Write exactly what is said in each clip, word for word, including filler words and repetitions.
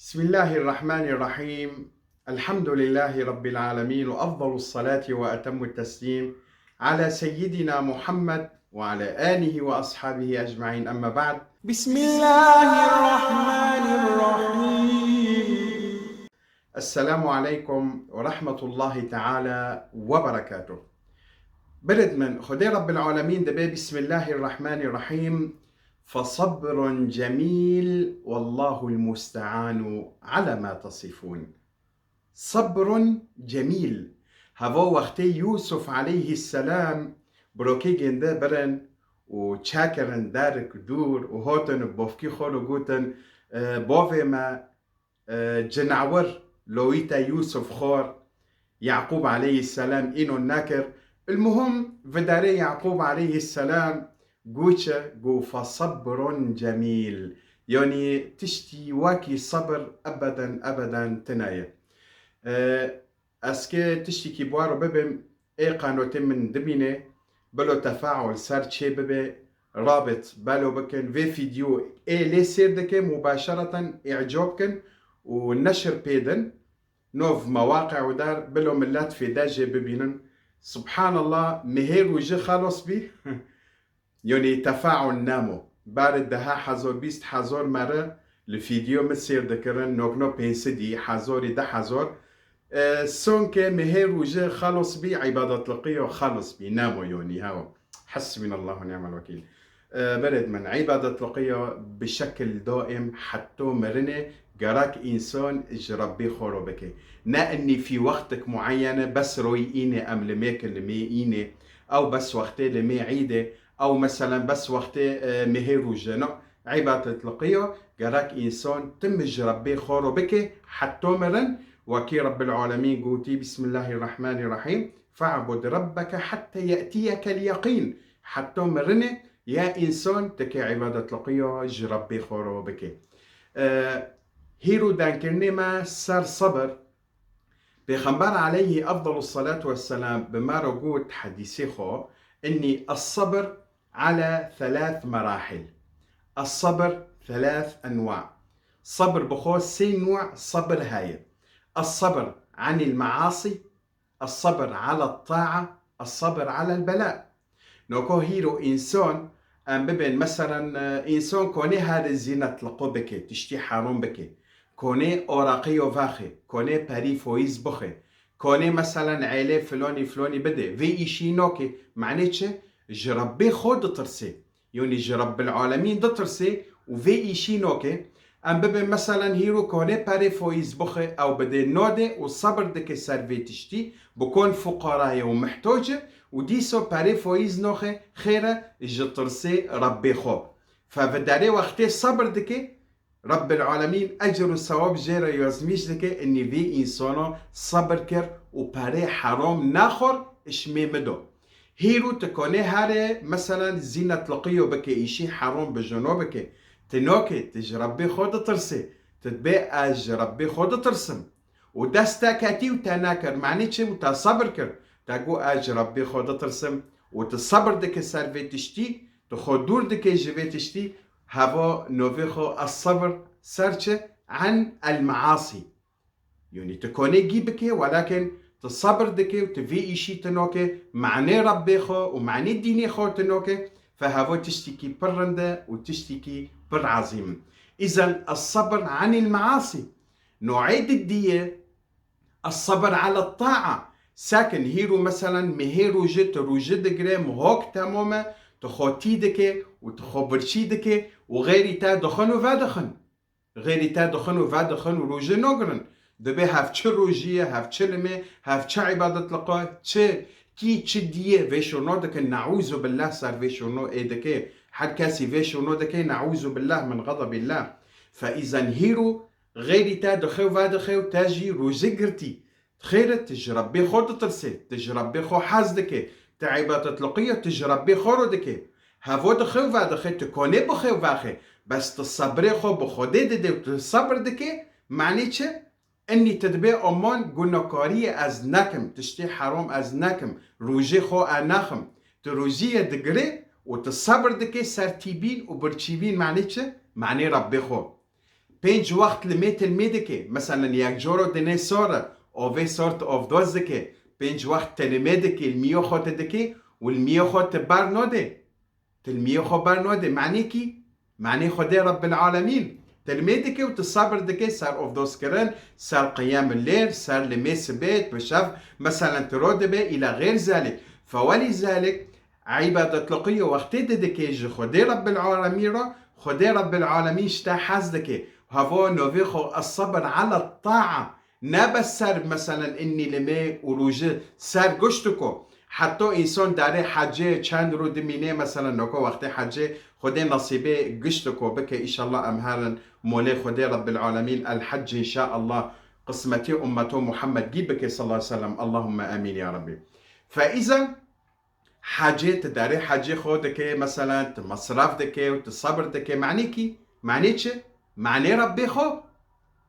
بسم الله الرحمن الرحيم. الحمد لله رب العالمين، وأفضل الصلاة وأتم التسليم على سيدنا محمد وعلى آله وأصحابه أجمعين. أما بعد. بسم الله الرحمن الرحيم. السلام عليكم ورحمة الله تعالى وبركاته. Birêd min, Xwedê Rebbil Alemîn dibê, بسم الله الرحمن الرحيم، فصبر جميل والله المستعان على ما تصفون. صبر جميل. Heva wextê Yûsuf aleyhisselam birokê gênde birin û çakirin derik dûr û hotin bovkî xwe û gotin, e, bovê me, e, cinawir lowîte Yûsuf xor, Yaqûb aleyhisselam îno nekir. Ilmuhim, vidarê Yaqûb aleyhisselam got çi, got, فصبر جميل. Yanî tiştî wekî sebir ebeden, ebeden tine ye. E, ez kê tiştîkî bi we re bibêm, ê qanotê min dimîne, bilo tefaul ser çê bibe, rabit belo bikin, vê fîdyo ê lê sêr dike, mubaşereten îcab kin û neşir pê din. Nov mewaqe û dar, bilo millet fêde jê bibînin. Subhanallah, mihê rûjî xelos bî. Yanî tefaul nemo. Barê deha hezor, bîst hezor mere li fîdyo min sêr dikirin, nokno pênc sedî, hezorî, deh hezor. E, sonke mihê rûjî xelos bî, îbadetliqiyo xelos bî, nemo yanî, hewa. Hasbunallah ve ni'mel vekîl. E, birêd min, îbadetliqiya bi şekil daîm heto mirinê gerek însan ji Rebbê xwe re bike. Ne innî fî wextik mueyyene bes royî înê em li mêkin, li mê înê, ew bes wextê li mê îdê, ew meselen bes wextê, e, mihê rûjê. No, îbadetliqiya gerek însan tim ji Rebbê xwe re bike heto mirin, wekî Rebbil Alemîn gotî, بسم الله الرحمن الرحيم، فاعبد ربك حتى يأتيك اليقين. Heto mirinê ya însan tike îbadetliqiya ji Rebbê xwe re bike. E, hîro dengkirinê me ser sebir. Pêxember aleyhî efdalu salatu vesselam bi me re got hedîsê xwe, إني الصبر على ثلاث مراحل. الصبر ثلاث أنواع. Sebir bi xwe sê nû sebir heye. الصبر عن المعاصي، الصبر على الطاعة، الصبر على البلاء. Noko hîro însan, em bibên, meselen, e, însan konê herê zînetliqo bike, tiştî herom bike, konê oraqeyo vaxe, konê perî foîz bixe, konê, meselen, eylê filonî filonî bide, vê îşî noke, manê çi? Ji Rebbê xwe ditirsê. Yanî ji Rebbil Alemîn ditirsê û vê îşî noke. Em bibên, meselen, hîro konê perê foîz bixe, ew bidê node û sebir dike ser vê tiştî, bi kon fuqara ye û mihtoc e û dîso perê foîz noxe, xêr e, ji tirsê Rebbê xwe. Fe vidarê wextê sebir dike, Rebbil Alemîn ecr û sewab jê re yazmîş dike, inî vî însano sebir kir û perê herom naxwar, ji mê min do. Hîrû tu konê herê, meselen, zînetliqiyo bike, îşî herom bi jino bike. Tu nokê, tu ji Rebbê xwe ditirsê. Tu dibê ez ji Rebbê xwe ditirsim. Û dest te ketî û te nekir. Manî çi? Û te sebir kir. Te got ez ji Rebbê xwe ditirsim. Û tu sebir dike ser vê tiştî, tu xwe dûr dike ji vê tiştî. Heva novê xwe ez sebir ser çi? An el measî. Yanî tu konê gî bike, welakin tu sebir dike û tu vê îşî tu noke, manê Rebbê xwe û manê dînê xwe tu noke, fe hevo tiştîkî pir rind e û tiştîkî pir ezîm. Îzen es-sebr anil measî. Noê didî ye, es-sebr ala taa. Sakin hîro, meselen, mihê rojê tu rojê digire, mihok temam e, tu xwe tî dike û tu xwe birçî dike û xeyrî te dixin û vedixin. Xeyrî te dixin û vedixin û rojê nagirin. Dibê hev çi rojî ye, hev çi limê, hev çi îbadetliqa, çi, kî çi diyê vê şûno dike, neûzûbillah ser vê şûno ê dike. Her kesî vê şûno dike, neûzûbillah min xedebillah. Fe îzen hîro xeyrî te dixe û vedixe û te jî rojê girtî. Xêr e, tu ji Rebbê xwe ditirsê, tu ji Rebbê xwe hez dike, tu îbadetliqî ye, tu ji Rebbê xwe re dike. Hevo dixe û vedixe, tu konê bixe û vexe, bes tu sebrê xwe bi Xwedê dide û tu sebir dike, manê çi? Inî tu dibê aman gunekariyê ez nekim, tiştê heram ez nekim, rojê xwe e nexim. Tu rojiyê digirê û tu sebir dike ser tîbîn û birçîbîn, manê çi? Manê Rebbê xwe. Pênc wext li mê tilmê dike. Meselen, yek coro dinê sor e, ovê sor tu ovdoz dike. Pênc wext tilmê dike, li miyê xwe tu dike û li miyê xwe tu ber node. Tilmiyê xwe ber node. Manê kî? Manê Xwedê Rebbil Alemîn. Tilmê dike û tu sebir dike ser ovdozkirin, ser qiyemil lêl, ser limê sibêt, bi şev, meselen, tu ro dibe, îla xêr zalik. Fewelî zalik, îbadetliqî wextê de dike ji Xwedê Rebbil Alemîn re, Xwedê Rebbil Alemîn ji te hez dike. Hevo novê xwe es-sebr ala taa. Ne bes ser, meselen, innî limê û rûji ser giştiko. Heta însan darê hecê çend rû dimîne, meselen, noko wextê hecê Xwedê nesîbê giştiko bike, înşallah em herin molê Xwedê Rebbil Alemîn, el hec înşallah, qismetî ummeto Muhammed gî bike sallallahu aleyhi ve sellem. Allahumme amîn ya Rabbi. Feîzen hecê, tu darê hecê xwe dike, meselen, tu mesref dike û tu sebir dike. Manê kî? Manê çi? Manê Rebbê xwe.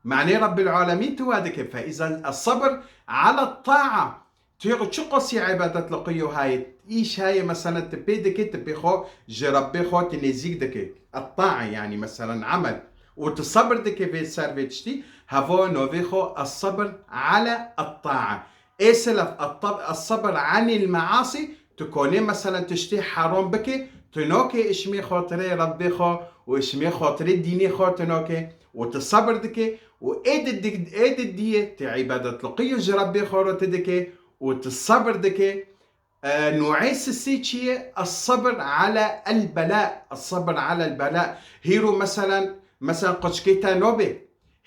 Manê Rebbil Alemîn tu wa dike. Feîzen es-sebr ala taa. Tu çi qasî îbadetliqî yo hayê, îş hayê, meselen, tu pê dike, tu pê xwe ji Rebbê xwe tu nêzîk dike. Et-taa, yanî, meselen, emel. Û tu sebir dike vê ser vê tiştî, hevo novê xwe es-sebr ala et-taa. Ê selef, et-tab-, es-sebr anil measî, tu konê, meselen, tiştê heram bike, tu nokê, işmê xotirê Rebbê xwe û işmê xotirê dînê xwe tu nokê û tu sebir dike û ê di-, di-, ê di diyê tu îbadetliqî ji Rebbê xwe re tu dike û tu sebir dike. E, nûê sisê çi ye? Es-sebr ala el-bela. Es-sebr ala el-bela. Hîro, meselen, meselen, qoçkê te nobe.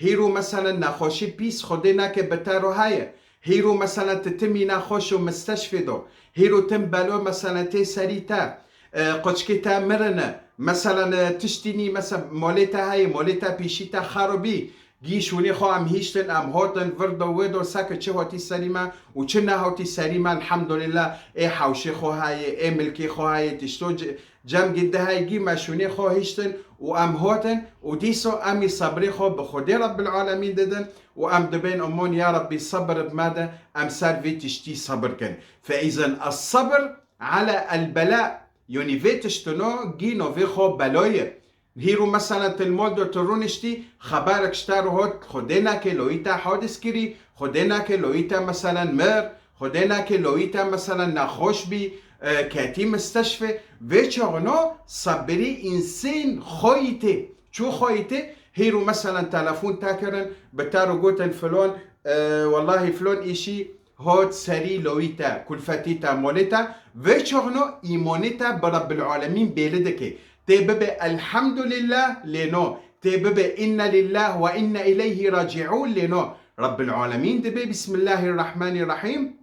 Hîro, meselen, nexweşî pîs Xwedê nake bi te re heye. Hîro, meselen, tu timî nexweş û misteşfê do. Hîro tim belo, meselen, tê serî te. E, qoçkê te mirine. Meselen, e, tiştî nî, meselen, molê te heye, molê te pîşî te xeribî. Gî şûnê xwe em hîştin, em hotin, vir do wê do, seke çi hotî serî me û çi nehotî serî me, elhamdulillah, ê hewşê xwe heye, ê milkê xwe heye, tişto ce-, cem gî de heye, gî me şûnê xwe hîştin û em hotin û dîso em î sebrê xwe bi Xwedê Rebbil Alemîn didin û em dibên umon, ya Rebbî, sebir bi me de, em ser vê tiştî sebir kin. Feîzen es-sebr ala el-bela, yanî vê tiştino gî novê xwe beloye. Hîro, meselen, tu li mol de tu rûniştî, xeberek ji te re hot, Xwedê nake loyî te hodis kirî, Xwedê nake loyî te, meselen, mir, Xwedê nake loyî te, meselen, nexweş bî, e, ketî misteşfê. Vê çaxino sebirî însên xweyî tê. Çû xweyî tê, hîro, meselen, telefon te kirin, bi te re gotin filon, e, wellahî filon îşî hot serî loyî te, kulfetî te, molê te, vê çaxino îmonê te bi Rebbil Alemîn bêli dike. Tê bibe elhamdulillah, lê no. Tê bibe inna lillah ve inna ileyhi raciun, lê no. Rebbil Alemîn dibe, Bismillahirrahmanirrahîm.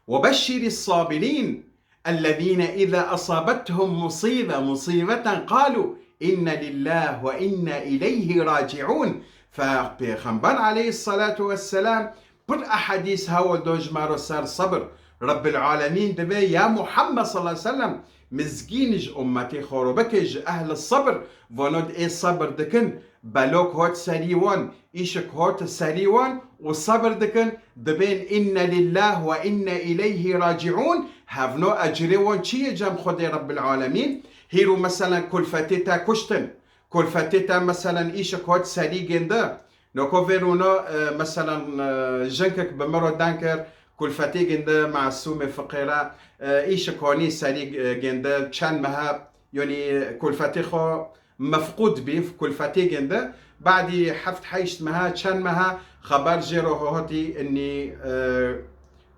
Ve beşşiris sabirîn. Ellezîne izâ asabethum musîbe, musîbeten qalû inna lillah ve inna ileyhi raciun. Fe Pêxember aleyhissalatu vesselam pir ehadîs hewl do ji me re ser sebir. Rebbil Alemîn dibe, ya Muhammed sallallahu aleyhi ve sellem, mizgîn ji ummetê xwe re bike ji ehli sebir, vano ê sebir dikin, belok hot serî wan, îşik hot serî wan û sebir dikin, dibên inna lillah ve inna ileyhi raciun, hevno ecrê wan çi ye cem Xwedê Rebbil Alemîn? Hîro, meselen, kulfetê te kuştin, kulfetê te, meselen, îşik hot serî gêndi. Noko vê rûno, e, meselen, e, jinkek bi min re deng kir, kulfetê gêndi, masûmê fiqêre, e, îşik honî serî, e, gêndi, çend mehe, yanî kulfetê xwe mefqûd bî, kulfetê gêndi. Badî heft heşt mehe, çend mehe xeber jê re hotî, inî, e,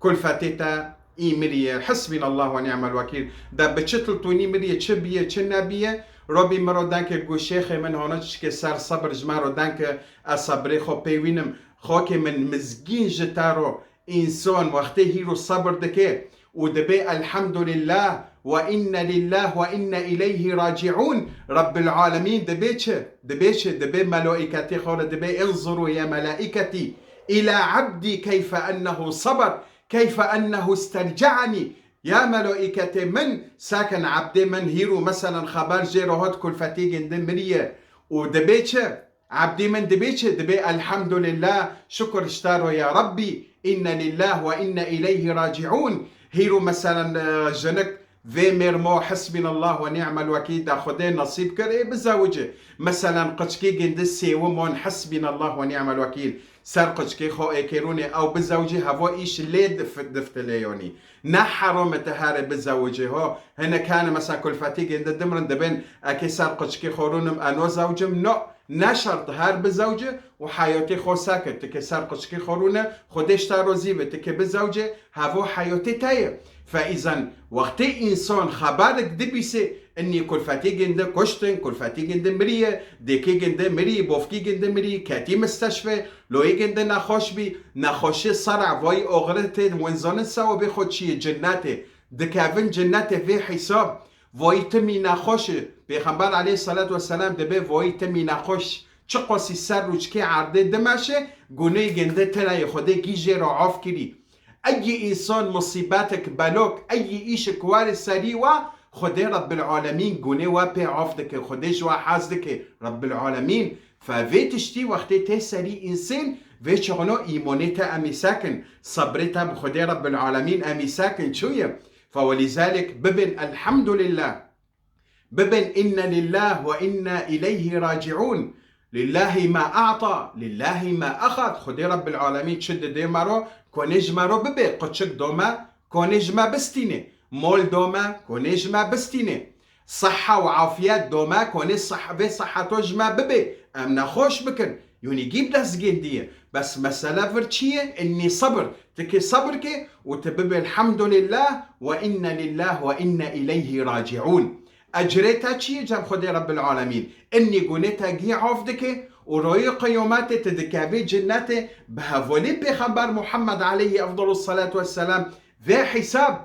kulfetê te î miriye. Hasbinallah ve ni'mel vekîl. De bi çi tiltûnî miriye, çi biye, çi nebiye, Robî min re deng kir, got, Şêxê min, hona çişkê ser sebir ji me re deng ke, ez sebrê xwe pê wînim. Xakê min, mizgîn ji te re însan wextê hîro sebir dike û dibê elhamdulillah ve inna lillah ve inna ileyhi raciun, Rebbil Alemîn dibê çi? Dibê çi? Dibê melaîketê xwe re dibê, Inzuru ya melaîketî ila abdî keyfe ennehu seber, keyfe ennehu istercaenî. Ya melaîketê min, sekin ebdê min hîro, meselen, xeber jê re hat kulfetê gêndi miriye û dibê çi? Ebdê min dibê çi? Dibê elhamdulillah, şukir ji te re ya Rebbî, inna lillah ve inna ileyhi raciun. Hîro, meselen, e, jinik Vê mêrmo, Hesbînallah ve nî'mel wekîl, da Xwedê nesîb kir, ê bizewice. Meselen, qiçkî gindi sêwimon, Hesbînallah ve nî'mel wekîl. Ser qiçkê xwe ê kêrûnê ew bizewicî, hevo îş lê dif-, diftilê yonî. Ne herom e te herê bizewicî ho. Hinek hene mesela kulfetî gindi dimrin dibên, ekê ser qiçkê xwe rûnim, eno zewcim, no. Ne şert her bizewce û heyatê xwe seke. Ti ke ser qiçkê xwe rûne, Xwedê ji te rozî be. Ti ke bizewce, hevo heyatê te ye. Fe îzen wextê însan xeberek dibîse, innî kulfetî ginde kuştin, kulfetî ginde miriye, dêkê ginde mirî, bofkî ginde mirî, ketî misteşfe, loyê ginde nexweş bî, nexweşê sera, vayî oxirê tê, wen zanin sewabê xwe çi ye, cinnetê. Dikevin cinnetê vê hîsab. Voyî timî nexweş e. Pêxember aleyhissalatu vesselam dibê voyî timî nexweş. Çiqasî ser rûçkê erdê dimeşe, gunê ginde tira yê Xwedê gî jê re af kirî. Eyî însan musîbetik belok, eyî îşik warê serî wa, Xwedê Rebbil Alemîn gunê wa pê af dike, Xwedê ji wa hez dike, Rebbil Alemîn. Fe vê tiştî wextê tê serî însên, vê çixno îmonê te emî sekin, sebrê te bi Xwedê Rebbil Alemîn emî sekin, çûye. Fe welîzalik bibin elhamdulillah. Bibin inna lillah ve inna ileyhi raciun. Lillahi ma a'ta, lillahi ma axad. Xwedê Rebbil Alemîn çi didê me ro, konê ji me ro bibe, qiçik do me, konê ji me bistîne. Mol do me, konê ji me bistîne. Siha û afiyet do me, konê sih-, vê siheto ji me bibe. Em nexweş bikin. Yonî gî bi dest gêndî ye. Bes mesele vir çi ye? Innî sebir. Ti kê sebir ke û ti bibê elhamdulillah ve inna lillah ve inna ileyhi raciun. Ecrê te çi ye cem Xwedê Rebbil Alemîn? Innî gunê te gî af dike û royê qiyametê ti dikevê cinnetê bi hevalê Pêxember Muhammed aleyhi efdalu salatu vesselam vê hîsab.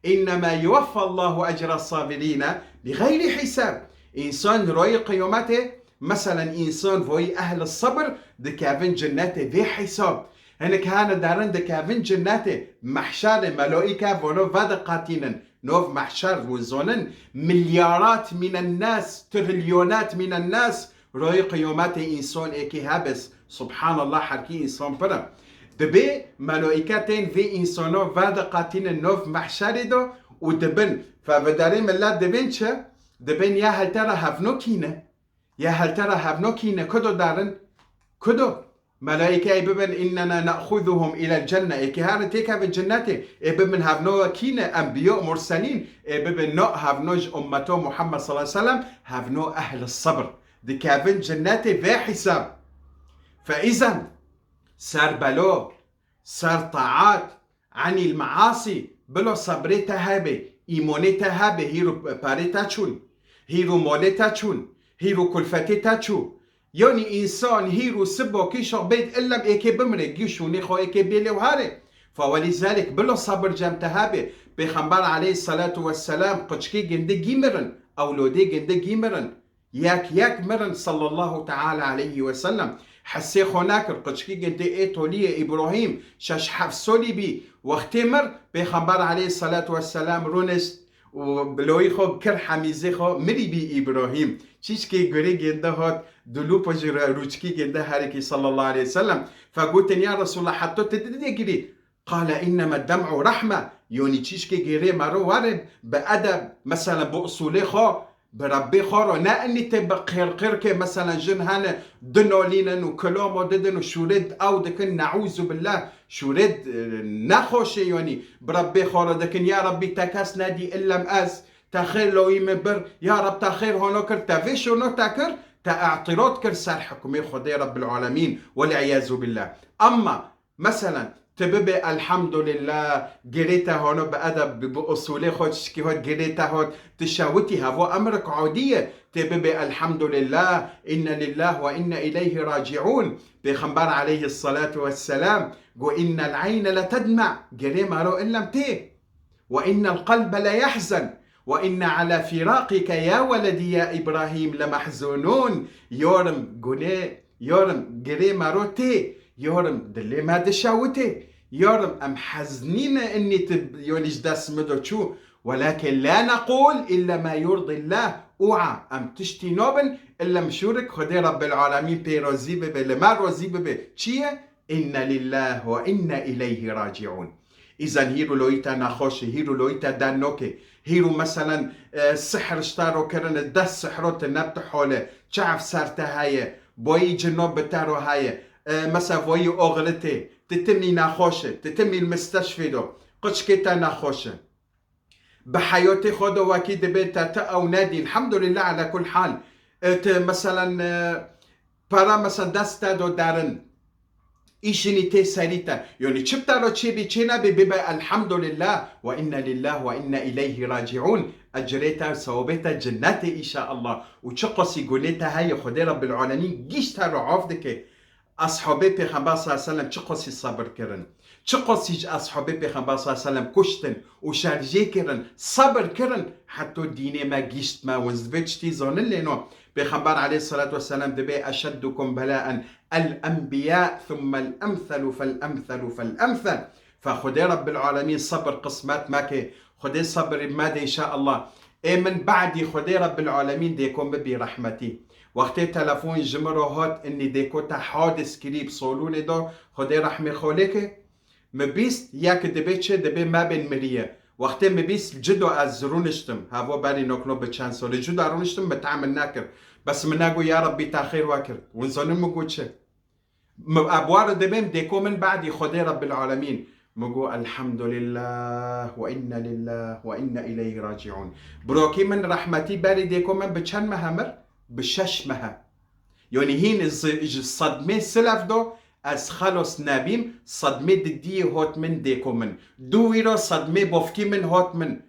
Innema yuweffallahu ecra sabirîne bi xeyrî hîsab. Însan royê qiyametê, meselen, însan voyî ehli sabir dikevin cinnetê vê hîsab. Hinek hene derin dikevin cinnetê, mehşerê, melaîke vono vediqetînin. Nov mehşer, hûn zonin, milyarat mînen nas, trilyonat mînen nas, royê qiyametê însan êkê hebis. Subhanallah, herkî însan pir e. Dibê melaîke tên vê însano vediqetînin nov mehşerê de û dibin. Fe vidarê millet dibên çi? Dibên ya hel te re hevno kîne. Ya hel te re hevno kîne. Kudo derin? Kudo? Melaîke ê bibin, innena na'xuzuhum ilel cenne. Êkê herin têkevin cinnetê. Ê bibin hevno kîne? Enbiya, murselîn. Ê bibin no, hevno ji ummeto Muhammed sallallahu aleyhi ve sellem, hevno ehli sabir. Dikevin cinnetê vê hîsab. Fe îzen ser belo, ser taat, anîl measî, bilo sebrê te hebe, îmonê te hebe, hîro parê te çûn, hîro molê te çûn, hîro kulfetê te çû. Yanî însan hîro sibo kî şox bêt illem êkê bimre, gî şûnê xwe êkê bêlê û harê. Fe welîzalik bilo sebir cem te hebe. Pêxember aleyhissalatu vesselam qiçkê ginde gî mirin, ewlodê ginde gî mirin. Yek yek mirin sallallahu teala aleyhi ve sellem. Hesê xwe nekir, qiçkî gintê ê toliyê Îbrahîm, şeş heft solî bî. Wextê mir, Pêxember aleyhissalatu vesselam rûnişt û biloyî xwe kir hemîzê xwe, mirî bî Îbrahîm. Çîçkê gurê ginde hat, dulûpo ji re-, rûçkî ginde herikî sallallahu aleyhi ve sellem. Fe gotin, ya Resulallah, heta tu didê girî? Qale inneme dem'u rahme, yonî çîşkê gêrê me ro were bi edeb, meselen bi usulê xwe, bi Rebbê xwe ro, ne enî tê bi qêrqêr ke, meselen jin hene dinolînin û kilamo didin û şûrê ew dikin, neûzu billah, şûrê, e, nexweşê yonî bi Rebbê xwe ro dikin, ya Rebbî te kes nedî illem ez, te xêr loyî min bir, ya Reb te xêr hono kir, te vê şono te kir, te îtirod kir ser hukmê Xwedê Rebbil Alemîn, wel îyazû billah. Emma Meselen, ti bibê elhamdulillah, girê te hano bi edeb, bi, bi usulê xwe, çişkî hot, girê te hot, ti şewitî, hevo emrik adî ye, ti bibê elhamdulillah, inna lillah ve inna ileyhi raciun. Pêxember aleyhissalatu vesselam got, innel eyne letedme, girê mero illem tê. Ve innel qelbe leyehzen. Ve inne ala firaqike ya weledi ya Îbrahîm lemehzûnûn. Yorim gunê, yorim girê me ro tê, yorim dilê me dişewitê. Yorim em heznî ne innî tu yonî ji dest min do çû. Welakin la neqûl illa ma yurdillah. Ûa em tiştî nabin illa em şûrik Xwedê Rebbil Alemîn pê razî bibe, li me razî bibe. Çi ye? Inna lillah ve inna ileyhi raciun. Îzen hîr û loyî te nexweş e, hîr û loyî te dernok e, Hîro meselen, e, sihr ji te ro kirine, des sihro tu neb tu hole, çav ser te heye, boyî cino bi te ro heye, e, mesela voyî oxirî tê, tu timî nexweş e, tu timî li misteşfê do, qiçkê te nexweş e. Bi heyatê xwe de wekî dibê te, te ew nedî, elhamdulillah ala kul hal. E, tu meselen, e, para mesela dest te do derin. Îşinî tê serî te. Yanî çi bi te re çêbî çê nebî, bibe elhamdulillah ve inna lillah ve inna ileyhi raciun. Ecrê te, sewabê te cinnetê înşaallah. Û çi qasî gunê te heye, Xwedê Rabbil Alemîn gîş te re af dike. Ashabê Pêxember sallallahu aleyhi ve sellem çi qasî sabir kirin. Çi qasî ji ashabê Pêxember sallallahu aleyhi ve sellem kuştin û şerjê kirin, sabir kirin, heto dînê me gîşt me. Win divê tiştî zanin lê no. Pêxember aleyhissalatu vesselam dibê eşeddukum belaen el enbiya thumme el emselu fel emselu fel emsel. Fe Xwedê Rabbil Alemîn sabir qismet me ke. Xwedê sabirî me de înşaallah. Ê min badî Xwedê Rabbil Alemîn dêko min bî rehmetî. Wextê telefon ji min re hat, inî dêko te hadis kirî bi solûnê de, Xwedê rehmê xwe lê ke. Mi bîst, yek dibê çi, dibê me bên miriye. Wextê mi bîst, cido ez rûniştim. Hevo berî nokno bi çend solê. Cido rûniştim, mi te min nekir. Bes min nego ya Rabbî te xêr we kir. Win zanin min got çi? Mi ebwar dibêm dêko min badî Xwedê Rabbil Alemîn. Mi got elhamdulillah ve inna lillah ve inna ileyhi raciun. Brokî min rehmetî berî dêko min bi çend mehe mir? Bi şeş mehe. Yanî hîn ji, ji sedmê silef do ez xelos nebîm, sedmê didiyê hot min dêko min. Du wîro sedmê bofkî min hot min.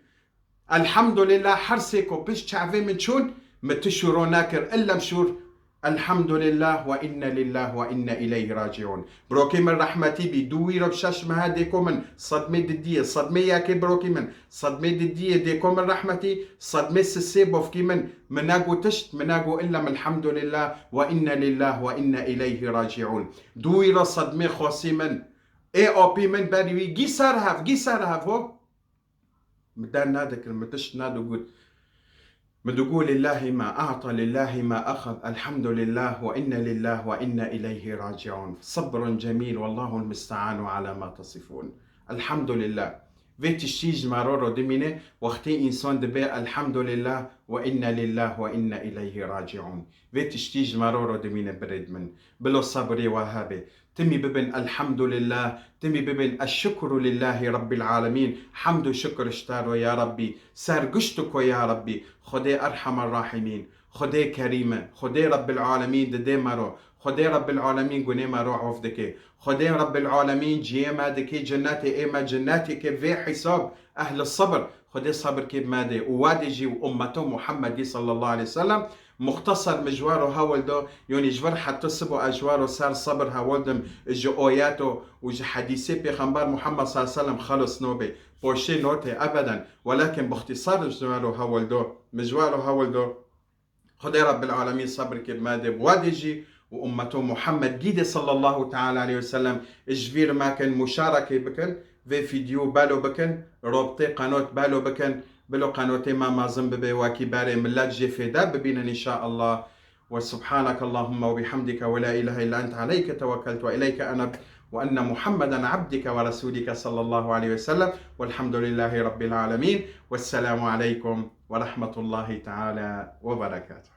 Elhamdulillah, her sê ku pişt çavê min çûn, min tu şûro nekir, illem şûr. Elhamdulillah ve inna lillah ve inna ileyhi raciun. Brokê min rehmetî bî, du wîro bi şeş mehe dêko min, sedmê didiyê, sedmê yekê brokî min, sedmê didiyê dêko min rehmetî, sedmê sisê bofkî min, min nego tişt, min nego illem elhamdulillah ve inna lillah ve inna ileyhi raciun. Du wîro sedmê xosî min, ê apî min berî wî gî ser hev, gî ser hev ho. Mi der nadikir, mi tişt nadigot. Mi digot, "Lillahi ma a'ta, lillahi ma axad, elhamdulillah ve inna lillah ve inna ileyhi raciun. Sabrun cemîl, wallahul musta'anu ala ma tasifun." Elhamdulillah. Vê tiştî ji me re re dimîne, wextê însan dibe, "Elhamdulillah ve inna lillah ve inna ileyhi raciun." Vê tiştî ji me re re dimîne, birêd min. Bilo sabrê we hebe. Timî bibin elhamdulillah, timî bibin eşşukru lillahi rabbil alemîn. Hemd û şukr ji te ro ya Rabbî. Serguş tu ko ya Rabbî. Xwedê Erhemer Rahimîn. Xwedê Kerîm e. Xwedê Rabbil Alemîn didê me ro. Xwedê Rabbil Alemîn gunê me ro of dike. Xwedê Rabbil Alemîn ciyê me dike cennetê, ê me cennetê ke vê hesab. Ehli sabr. Xwedê sabir kê me de û we de jî û ummeto Muhammedî sallallahu aleyhi ve sellem. Muxtesar min ji we re hewl do, yanî ji vir heta sibo ez ji we re ser sabir hewl dim, ji oyeto û ji hedîsê Pêxember Muhammed sallallahu aleyhi ve sellem xelos nobe, poşê note ebeden, welakin bixtîsar ji we re hewl do, min ji we re hewl do. Xwedê Rabbil Alemîn sabir kê me de, bi we de jî û ummeto Muhammed gî de sallallahu teala aleyhi ve sellem ji vîr me kin, muşarekê bikin, vê vîdyo belo bikin, robtê qenot belo bikin, bilo qenotê me mezin bibe, wekî berê millet jê fêde bibînin înşaallah. Ve subhaneke Allahumma ve bihamdike ve la ilahe illa ente aleyke tevekkeltu ve ileyke eneb ve enne Muhammeden abdike ve resulike sallallahu aleyhi ve sellem velhamdülillahi rabbil alemin. Vesselamu aleykum ve rahmetullahi teala ve berekatuhu.